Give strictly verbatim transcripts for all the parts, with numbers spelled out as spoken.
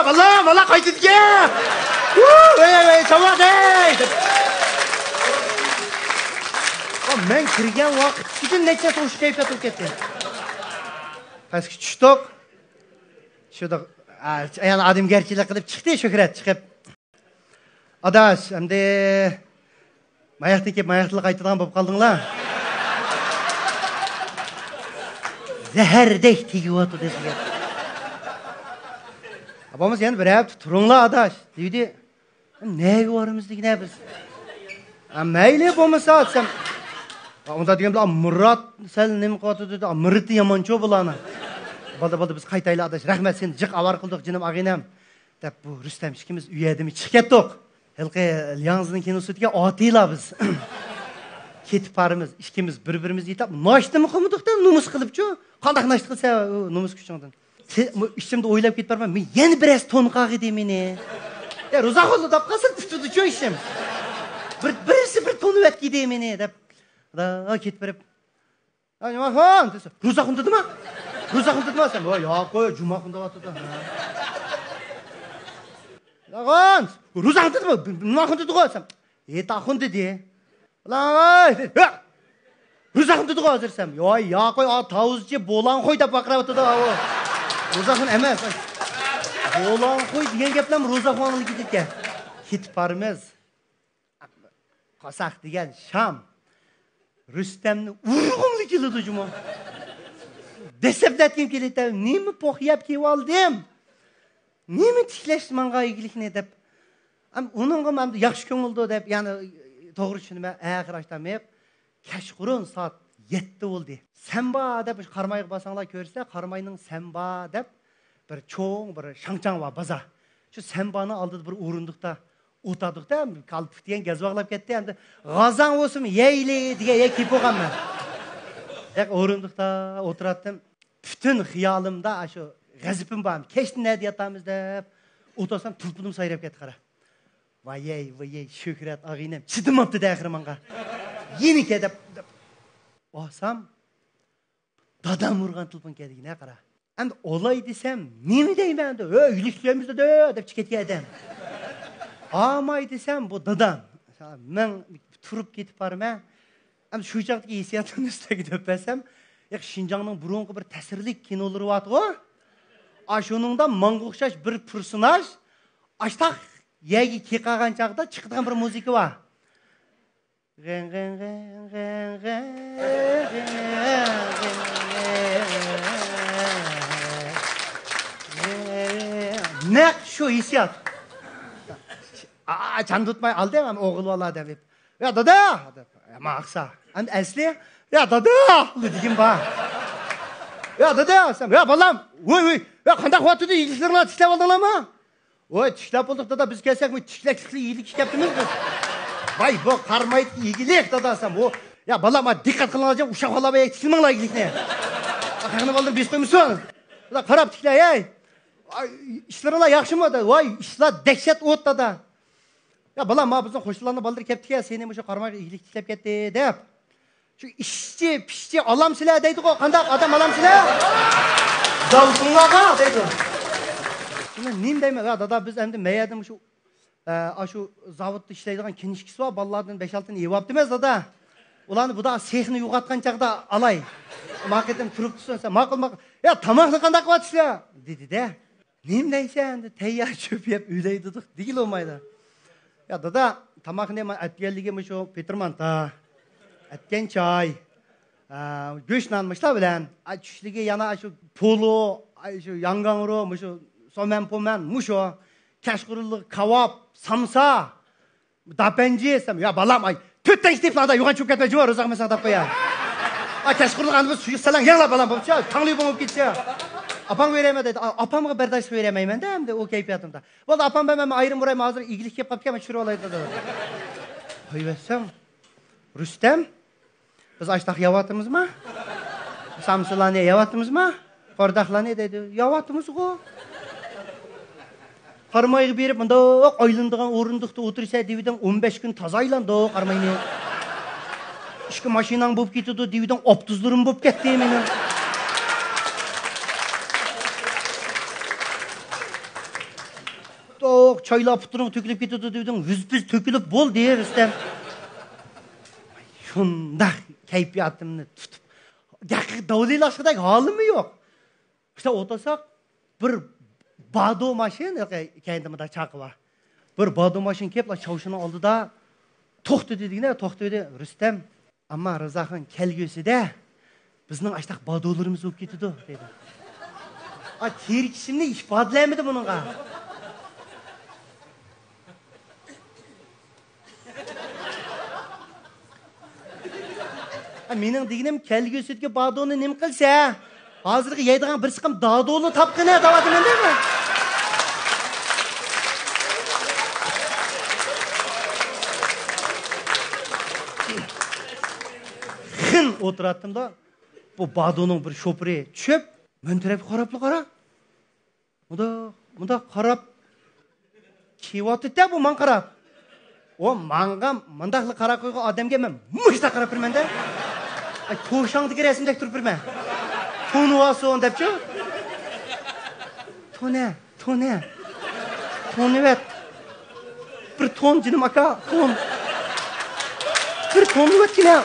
بالا، بالا قايتىدىكەن. ۋۇ، ۋەي، ۋەي، چاۋا دەي. مەن كىرگەن ۋاقىتتىن نەچچە توش كەيپىيات بولۇپ كەتتى. پەسكە چۈشتۇق. شۇنداق، ئا، يەنە ئادەمگەرچىلىك قىلىپ چىقتى شۆھرەت چىقىپ. ئاداش، ئەمدى ماياقتىن كېلىپ ماياقتىلا قايتىدىغان بولۇپ قالدىڭلار. زەھەردەك تېگىۋاتىدۇ سىزگە. بولمىسا يەنە بىر ھەپتە تۇرۇڭلار ئاداش دېدى. نەگە بارىمىز دېگىنە بىز. ھە، مەيلى بولمىسا دېسەم. ئۇنداق دېگەن بىلەن مۇرات سەل نېمە قىلىۋاتىدۇ دېدى. مۇرىتى يامانچۇ بۇلارنىڭ. بولدى، بولدى، بىز قايتايلى ئاداش. رەھمەت، سېنى جىق ئاۋارە قىلدۇق جېنىم ئاغىنەم. دەپ بۇ رۇستەم ئىككىمىز ئۇ يەردىمۇ چىقىپ كەتتۇق. ھېلىقى لياڭزىنىڭ كىنوسىدىكى ئاتىلا بىز. كېتىپ بارىمىز، ئىككىمىز بىر-بىرىمىزگە يېتىپ، ناشتىمۇ قىلمىدۇق-دە، نومۇس قىلىپچۇ. قانداق ناشتا قىلسا، ئۇ نومۇس كۈچۈڭدىن. سە-، مۇ-، ئىچىمدە ئويلاپ كېتىپ بارىمەن، مەن يەنە بىرەرسى تونۇپ قالغىدى مېنى. يا، روزاخۇنلا دەپ قالسا، پۈتىدىچۇ ئىشىم. بىر، بىرسى بىر تونۇۋەتكىدى مېنى، دەپ. دا، كېتىپ بېرىپ، «ھە، نېماخۇن؟» دېسە، «روزاخۇن دېدىما؟ روزاخۇن دېدىما؟» دېسەم، «ۋاي، ياق، جۇماخۇن دەۋاتىدۇ.» «روزاخۇن؟ روزاخۇن دېدىما؟ نېماخۇن دېدىغۇ؟» دېسەم، «ھېيتاخۇن دېدى.» «ۋاي، ھە! روزاخۇن دېدىغۇ ھازىر» دېسەم، «ۋاي، ياق، ئا، تاۋۇزچى بولاڭخوي دەپ ۋارقىراۋاتىدۇ ئاۋۇ. روزاخۇن ئەمەس.» بولاڭخوي دېگەن گەپلەرمۇ روزاخۇنغا كېتىدىكەن. كېتىپ بارىمىز. قاساق دېگەن شام. رۇستەمنى ئۇرغۇملا كېلىدۇ جۇمۇ. دەسسەپلەتكۈم كېلىدۇ. نېمە پوخ يەپ كېلىۋالدىم؟ نېمە تىكلەشتى ماڭا ئىگىلىكنى دەپ. ئەم، ئۇنىڭغا مەن ياخشى كۆڭۈلدۇ دەپ، يەنى توغرا چۈشىنىمەن، ئاخىر ئاشتان مېيىپ، كەچقۇرۇن سائەت يەتتە بولدى. سەنبا دەپ قارامايغا بارساڭلار كۆرسە، قاراماينىڭ سەنبا دەپ بىر چوڭ، بىر شاڭچاڭ بار، بازار. شۇ سەنبانىڭ ئالدىدا بىر ئورۇندۇقتا ئولتۇردۇق-دە، كالپۇك دېگەن گەزۋاقلاپ كەتتى. ئەمدى غازاڭ بولسىمۇ يەيلى دېگەن يەرگە كېلىپ بولغانمەن. ياق، ئورۇندۇقتا ئولتۇراتتىم. پۈتۈن خىيالىمدا ئاشۇ غەزىپىم بار. كەچتە نەدە ياتامىز دەپ ئولتۇرسام، تېلېفونۇم سايراپ كەتتى، قارا. ۋايەي، ۋايەي، شۆھرەت ئاغىنەم چىدىماپتۇ-دە ئاخىرى ماڭا. يېنىكە دەپ، دەپ ئالسام، دادام ئۇرغان تېلېفون كەلگىنە، قارا. ئەمدى ئالاي دېسەم، نېمە دەيمەن ئەمدى؟ ھۆ، ئىگىلىك تىكلەيمىز دېدى دەپ چىقىپ كەتكەن ئادەم. ئالماي دېسەم، بۇ دادام. مەن تۇرۇپ كېتىپ بارىمەن. ئەمدى شۇ چاغدىكى ھېسسىياتلارنى سىلەرگە دەپ بەرسەم، ياق، شىنجاڭنىڭ بۇرۇنقى بىر تەسىرلىك كىنولىرى بارتىغۇ. ئاشۇنىڭدا ماڭغا ئوخشاش بىر پېرسوناژ ئاشتاق يەرگە كېقىغان چاغدا چىقىدىغان بىر مۇزىكا بار. غەڭ، غەڭ، غەڭ، غەڭ، غەڭ، غەڭ، غەڭ. نەق شۇ ھېسسىيات. ئا، چاندۇتماي ئالدىم، ئەمما ئوغۇل بالا دەپ. «يا، دادا!» دەپ. «يا، ماقسا.» ئەمدى ئەسلى، «يا، دادا!» دېگىن بار. «يا، دادا!» دېسەم، «يا، بالام! ۋوي، ۋوي! يا، قانداق ۋاتىدۇ؟ ئىگىلىكلىرىڭلارنى تىكلەپ ئالدىڭلارمۇ؟» «ۋاي، تىكلەپ بولدۇق، دادا، بىز كەلسەكمۇ تىكلەكلىكلەر يېيىلىپ كەپتىمىز بىز.» «ۋاي، بۇ قارامايدىكى ئىگىلىك، دادا» دېسەم، «ۋو، يا، بالام، دىققەت قىلىڭلار، ئۇششاق بالا بايا تىكلىمەڭلار ئىگىلىكنى. قېنى بالدىن بېسىپ قويمىسۇن. دادا، قاراپ تىكلەي، ھەي. ئىشلىرىڭلار ياخشىمۇ؟» دېدى. «ۋاي، ئىشلار دەھشەت ئوت، دادا.» «يا، بالام، ما بىزنىڭ قوشنىلارنىڭ بالىلىرى كەپتىكەن، سېنى مۇشۇ قارامايغا ئىگىلىك تىكلەپ كەتتى» دەپ. «شۇ ئىشچى، پىشچى، ئالامسىلەر» دەيدىغۇ، قانداق ئادەم ئالامسىلەر؟ «زاۋۇتۇڭلارغا» دەيدۇ. شۇنى نېمە دەيمەن؟ «يا، دادا، بىز ئەمدى مەيەردە مۇشۇ، ئە، ئاشۇ زاۋۇتتا ئىشلەيدىغان كىنىشكىسى بار، بالىلاردىن بەش-ئالتىنى يېۋاپتىمىز، دادا. ئۇلارنى بۇدا سېخنى يوغاتقان چاغدا ئالاي. ما قېتىم تۇرۇپ تۇرسۇن سەن.» «ماقۇل، ماقۇل.» «يا، تاماقنى قانداق قىلىۋاتىسىلەر؟» دېدى-دە. «نېمە دەيسەن ئەمدى، تەييار چۆپ يەپ ئۆلەي دېدۇق» دېگىلى بولمايدۇ. «يا، دادا، تاماقنى مانا ئەتىگەنلىكى مۇشۇ پېتىر مانتا، ئەتىگەن چاي، ئا، گۆش نان مۇشۇلار بىلەن، ئا، چۈشلۈكى يەنە شۇ پولۇ، ئا، شۇ ياڭگاڭرو، مۇشۇ سومەن پومەن، مۇشۇ، كەچقۇرۇنلۇق كاۋاپ، سامسا، داپەنجى» دېسەم، «يا، بالام، ئاي، تۆت تەڭ ئىشلەپ، ئادا يوغان چۈشۈپ كەتمە، جۇۋا، روزاق مەسەن دەپ قويا. ئا، كەچقۇرۇنلۇق ئاندىن بىر سۇيۇق سەلەڭ يەڭلا، بالام، بولۇپچۇ، تاڭلى بولۇپ كېتىشى. ئاپاڭغا بېرەيمەن» دەيدۇ. ئا، ئاپامغا بەرداشلىق بېرەلمەيمەن-دە، ئەمدى ئۇ كەيپىياتىمدا. «بولدى، ئاپام بىلەن مەن ئايرىم ئۇرايمەن، ھازىر ئىگىلىك كېلىپ قاپتىكەن، مەن چۈشۈرۈۋالاي» دېدى. قويۇۋەتسەم، رۇستەم، «بىز ئاشتاق يەۋاتىمىزما؟ سامسىلارنى يەۋاتىمىزما؟ قورداقلارنى؟» دەيدۇ. «يەۋاتىمىزغۇ.» قارامايغا بېرىپ، مۇنداق ئايلىنىدىغان ئورۇندۇقتا ئولتۇرسا دېۋىدىڭ، ئون بەش كۈن تازا ئايلاندۇق قاراماينى. ئىككى ماشىناڭ بولۇپ كېتىدۇ دېۋىدىڭ، ئاپتوزلىرىم بولۇپ كەتتى مېنىڭ. چايلار پۇتۇڭغا تۆكۈلۈپ كېتىدۇ دېدىڭ، ۋىز-پىز تۆكۈلۈپ بولدى، رۇستەم. شۇنداق كەيپىياتىمنى تۇتۇپ، ھەقىقىي داۋلىلاشقۇدەك ھالىمۇ يوق. شۇنداق ئولتۇرساق، بىر بادو ماشىنا، كەينىدە مۇنداق چاقى بار. بىر بادو ماشىنا كېلىپلا چاۋشىنىڭ ئالدىدا توختىدى دېگىنە، توختىدى. رۇستەم، ئەمما رىزاخان كەلگۈسىدە بىزنىڭ ئاشتاق بادولىرىمىز بولۇپ كېتىدۇ، دېدى. ئا، تېرىكىشىمنى ئىپادىلەيمىدى بۇنىڭغا. ئا، مېنىڭ دېگىنىم، كەلگۈسىدىكى بادونى نېمە قىلسا، ھازىرقى يەيدىغان بىر سىقىم دادونى تاپقىنە دەۋاتىمەن دەيمەن. خىن ئولتۇراتتىمدا، بۇ بادونىڭ بىر شوپۇرى چۈشۈپ، مەن تەرەپكە قاراپلا قارا. مۇنداق، مۇنداق قاراپ كېلىۋاتىدۇ-دە بۇ ماڭا قاراپ. ئۇ ماڭا مۇنداقلا قاراپ قويغان ئادەمگە مەن مۇشتاق قاراپ تۇرىمەن-دە. ئاي، توشاڭدىكى رەسىمدەك تۇرۇپ تۇرىمەن. تونۇۋالسۇن دەپچۇ. تونە، تونە. تونۇۋەت. بىر تون جېنىم ئاكا، تون. بىر تونۇۋەتكىنە.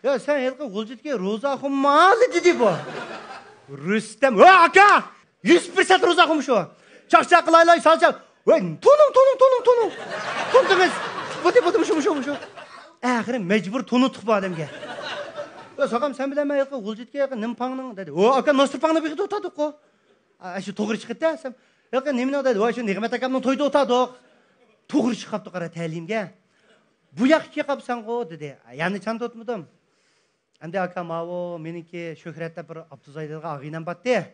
يا، سەن ھېلىقى غۇلجىدىكى روزاخۇن مالى دېدى بۇ. رۇستەم، ۋە ئاكا! يۈز پىرسەنت روزاخۇن شۇ. چاقچاق قىلايلا، سالچاق. ۋەي، تونۇڭ، تونۇڭ، تونۇڭ، تونۇڭ. تونۇدىڭىز. بۇدى، بۇدى، مۇشۇ، مۇشۇ، مۇشۇ. ئاخىرى مەجبۇر تونۇتتۇق بۇ ئادەمگە. ۋە ساقام، سەن بىلەن مەن ھېلىقى غۇلجىدىكى ھېلىقى نىمپاڭنىڭ دېدى. ۋە ئاكا، ناستۇرپاڭنى بېقىدۇ ئوتادۇققۇ. ئا، شۇ توغرا چىقىپتۇ دېسەم. ھېلىقى نېمىنىڭ دېدى. ۋە شۇ نىغمەت ئاكامنىڭ تويىدا ئوتادۇق. توغرا چىقىپتۇ قارا تەلىيىمگە. بۇ ياققا كېلىپ قاپسەنغۇ دېدى. يەنە چاندۇرتمىدىم. ئەمدى ئاكا، ماۋۇ مېنىڭكى شۆھرەت دەپ بىر ئابدۇزاي دەيدىغان ئاغىنەم بارتتى.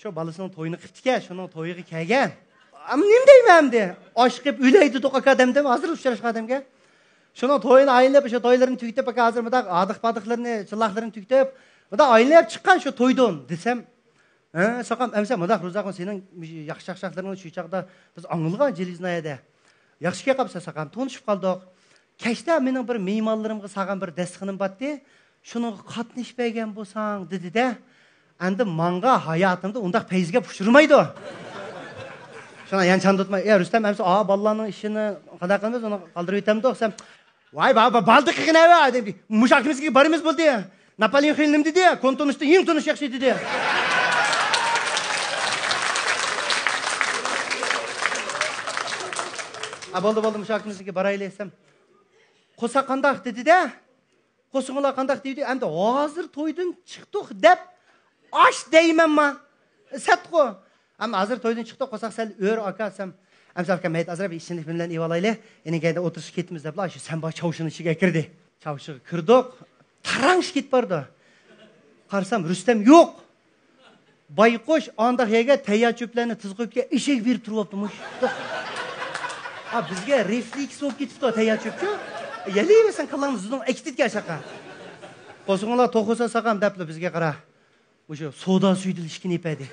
شۇ بالىسىنىڭ تويىنى قىپتىكەن، شۇنىڭ تويىغا كەلگەن. ئەم، نېمە دەيمەن ئەمدى؟ ئاشىقىپ ئۆلەي دېدۇق ئاكا دەمدىم، ھازىر ئۇچراشقان ئادەمگە. شۇنىڭ تويىنى ئايلىنىپ، شۇ تويلىرىنى تۈگىتىپ، ئاكا ھازىر مۇنداق ھادىق-پادىقلىرىنى، چىللاقلىرىنى تۈگىتىپ، مۇنداق ئايلىنىپ چىققان شۇ تويدىن دېسەم، ھە، ساقام، ئەمسە مۇنداق روزاخۇن سېنىڭ ياخشى چاقچاقلىرىڭنى شۇ چاغدا بىز ئاڭلىغان جىلىزنايەدە. ياخشى كەپ قاپسەن ساقام، تونۇشۇپ قالدۇق. كەچتە مېنىڭ بىر مېھمانلىرىمغا سالغان بىر دەستىخىنىم بارتتى. شۇنىڭغا قاتنىشىپ بەرگەن بولساڭ، دېدى-دە. ئەمدى ماڭا ھاياتىمدا ئۇنداق پەيزىگە ئۇچرىمايدۇ. شۇڭا يەنە چاندۇرتماي، يا رۇستەم، ئەمسە ئا بالىلارنىڭ ئىشىنى قانداق قىلىمىز، ئۇنى قالدۇرۇپ ئۆتەمدۇق دېسەم، ۋاي، با-، با-، بالدى قىلغىنە ۋە، دېدى. مۇشۇ ئاكىمىزگە بارىمىز بولدى. ناپالېئون خېلى نېمە دېدى؟ كون تونۇشتا ئېڭ تونۇش ياخشى دېدى. ئا، بولدى، بولدى، مۇشۇ ئاكىمىزنىڭكىگە بارايلى دېسەم، قورساق قانداق دېدى-دە. قورسىقىڭلار قانداق دېدى؟ ئەمدى ھازىر تويدىن چىقتۇق دەپ ئاش دەيمەنما؟ سەتقۇ. ئەمما ھازىر تويدىن چىقتۇق، قورساق سەل ئۆر ئاكا دېسەم، ئەمسە ئاكا، مەيت ئازراق ئىچىملىك بىلەن ئېۋالايلى. ئېنىڭ كەينىدە ئولتۇرۇشقا كېتىمىز دەپلا شۇ سەنبا چاۋشىنىڭ ئىچىگە كىردى. چاۋشىغا كىردۇق. تاراڭشىپ كېتىپ بارىدۇ. قارىسام، رۇستەم يوق. بايقۇش ئانداق يەرگە تەييار چۆپلەرنى تىزغا قويۇپ كەل، ئېشەك بېرىپ تۇرۇۋاپتۇ مۇشۇ. ئا، بىزگە رېفلېكس بولۇپ كېتىپتۇ تەييار چۆپچۇ. يەلەيۋەرسەڭ كاللاڭنى زۇدۇڭ ئەكېتىدىكەن ئاشاققا. قورسىقىڭلار توق بولسا ساقام دەپلا بىزگە قارا. مۇشۇ سودا سۈيىدىن ئىچكىنى ئەپەردى.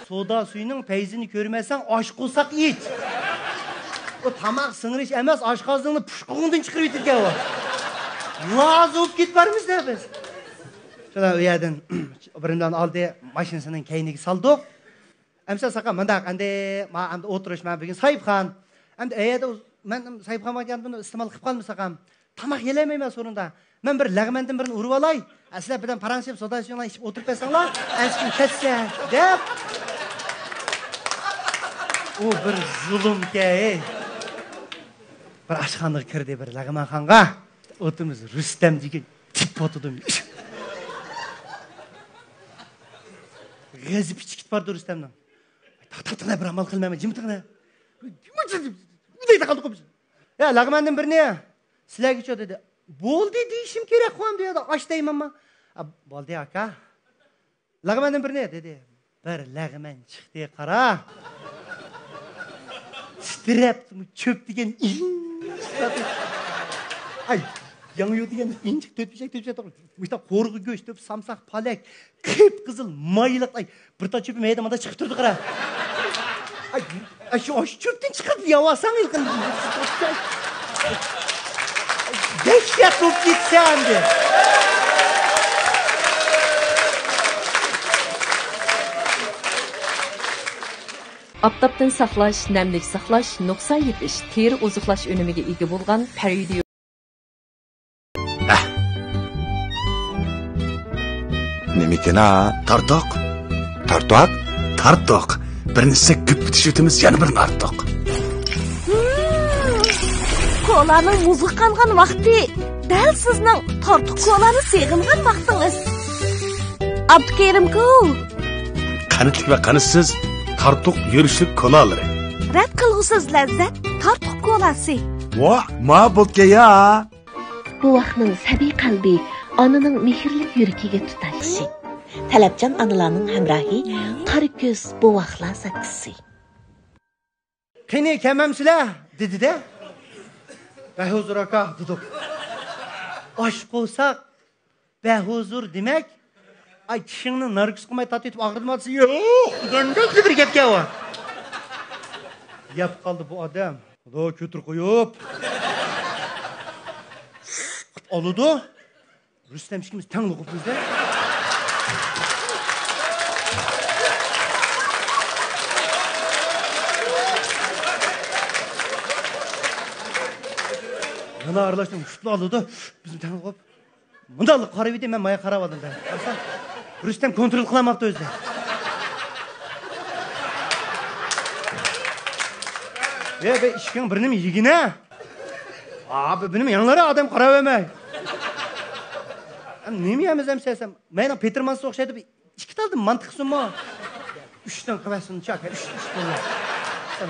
سودا سۈيىنىڭ پەيزىنى كۆرمەسەڭ، ئاچ قورساق ئىچ. ئۇ تاماق سىڭىرىش ئەمەس، ئاشقازىنىڭنى پۇشقۇغۇڭدىن چىقىرىۋېتىدىكەن ئۇ. لازا بولۇپ كېتىپ بارىمىز-دە بىز. شۇنداق ئۇ يەردىن بىرىملارنى ئالدى، ماشىنىسىنىڭ كەينىگە سالدۇق. ئەمسە ساقا مۇنداق، ئەمدى ما ئەمدى ئولتۇرۇش، مەن بۈگۈن ساھىبخان. ئەمدى ئەيەدە مەن ساھىبخان بولغان بۇنى ئىستېمال قىلىپ قالمىساقام. تاماق يېلەلمەيمەن سورۇندا. مەن بىر لەغمەندىن بىرنى ئۇرۇۋالاي. ئە، سىلەر بىردەم پاراڭلىشىپ، سودا سۈيۈڭلار ئىچىپ ئولتۇرۇپ بەرسەڭلار، ئەنسىكىن كەتسە، دەپ. ئۇ بىر زۇلۇمكەن، ھەي. بىر ئاشخانىغا كىردى، بىر لەغمەنخانىغا. ئوتىمىز رۇستەم دېگەن تىپ ئوتىدۇ. غەزىپى چىقىپ بارىدۇ رۇستەمنىڭ. تاق، تاق، تاق، بىر ئامال قىلمايمەن، جىم تۇرغىنە. بۇنداق قالدۇق بىز. يا، لەغمەندىن بىرنى سىلەرگىچۇ دېدى. بولدى دېيىشىم كېرەك، قويۇم دېيەدە، ئاش دەيمەنما؟ ئا، بولدى ئاكا. لەغمەندىن بىرنى دېدى. بىر لەغمەن چىقتى، قارا. تىترەپ، چۆپ دېگەن ئىنچىكە. ئاي، ياڭيۇ دېگەن ئىنچىكە تۆت پىشەك، تۆت پىشەك. مۇشتا قورغا گۆش، تۆپ سامساق، پالەك، قىپقىزىل مايلىق. ئاي، بىر تال چۆپى مەيدە مادا چىقىپ تۇرىدۇ، قارا. ئاي، ئاي، شۇ، شۇ چۆپتىن چىقىرىپ يەۋالساڭ ھېلىقىنى. دەھشەت بولۇپ كېتىسەن ئەمدى. ئاپتاپتىن ساقلاش، نەملىك ساقلاش، نۇقسان يېپىش، تېرە ئوزۇقلاش ئۈنۈمىگە ئىگە بولغان پەرىدىيو. ئەھ. نېمىكىنا؟ تارتۇق. تارتۇق؟ تارتۇق. بىرنى سەك گۈپ ئېتىشىۋېتىمىز، يەنە بىرنى ئارتۇق. كولانىڭ مۇزغا قانغان ۋاقتى. دەل سىزنىڭ تارتۇق كولانى سېغىنغان ۋاقتىڭىز. ئابدۇكېرىمكۇ؟ قەنتلىك ۋە قەنتسىز تارتۇق يۈرۈشلۈك كولالىرى. رەت قىلغۇسىز لەززەت تارتۇق كولاسى. ۋاھ، ما بولكەيا! بوۋاقنىڭ سەبىي قەلبى ئانىنىڭ مېھىرلىك يۈرىكىگە تۇتاشلىشى. تەلەپچان ئانىلارنىڭ ھەمراھى، قارا كۆز بوۋاقلار ساكىسى. قېنى، كەلمەمسىلەر؟ دېدى-دە. بەھۇزۇر ئاكا، دېدۇق. ئاچ قورساق، بەھۇزۇر دېمەك، ئاي، چىشىڭنى ناركوز قىلماي تارتىۋېتىپ ئاغرىتماسا، يوق، دېگەندەك بىر گەپكەن ئۇ. يەپ قالدى بۇ ئادەم. خۇدا كۆتۈر قويۇپ. ئالىدۇ. رۇستەم ئىككىمىز تەڭلا قوپمىز-دە. يەنە ئارىلاشتىم، شۇتلا ئالىدۇ. بىزمۇ تەڭلا قوپ. مۇنداقلا قاراۋىدى، مەن مايا قاراۋالدىم-دە. قارىسام، رۇستەم كونترول قىلالماپتۇ ئۆزى. يا، بە ئىشىكىڭ بىر نېمە يېگىنە. ئا، بە بىر نېمە ياڭلارا ئادەم قاراۋەرمەي. نېمە يەمىز ئەمسە دېسەم، مېنىڭ پېتىرمانسىغا ئوخشايدۇ. ئىككى تالدىن مانتا قىلسۇنمۇ؟ ئۈچتىن قىلىۋەتسۇنچۇ، ئاكا، ئۈچ، ئۈچ تاللا.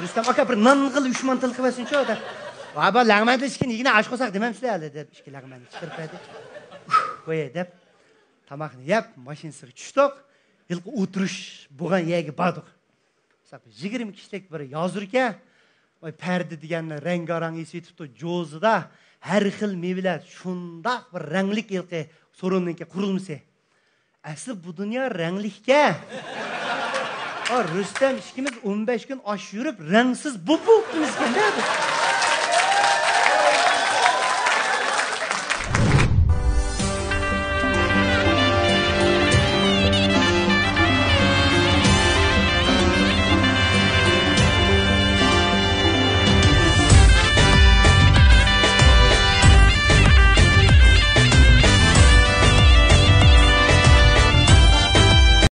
رۇستەم ئاكا، بىر نان قىل، ئۈچ مانتىلا قىلىۋەتسۇنچۇ، دەپ. ۋا، بۇ لەڭمەنلىك ئىكەن، يېگىنە ئاچ قورساق دېمەمسىلەر ھېلى، دەپ، ئىككى لەڭمەننى چىقىرىپ بەردى. ئۇھ، قوياي، دەپ، تاماقنى يەپ، ماشىنىسىغا چۈشتۇق. ھېلىقى ئولتۇرۇش بولغان يەرگە باردۇق. يىگىرمە كىشىلىك بىر يازۇركەن. ۋاي، پەردە دېگەننى رەڭگارەڭ ئېسىۋېتىپتۇ، جوزىدا ھەر خىل مېۋىلەر، شۇنداق بىر رەڭلىك ھېلىقى سورۇننىڭكى قۇرۇلمىسى. ئەسلى بۇ دۇنيا رەڭلىككەن. ئا، رۇستەم ئىككىمىز ئون بەش كۈن ئاش يۈرۈپ، رەڭسىز بوپپىمىزكەن-دە بىز.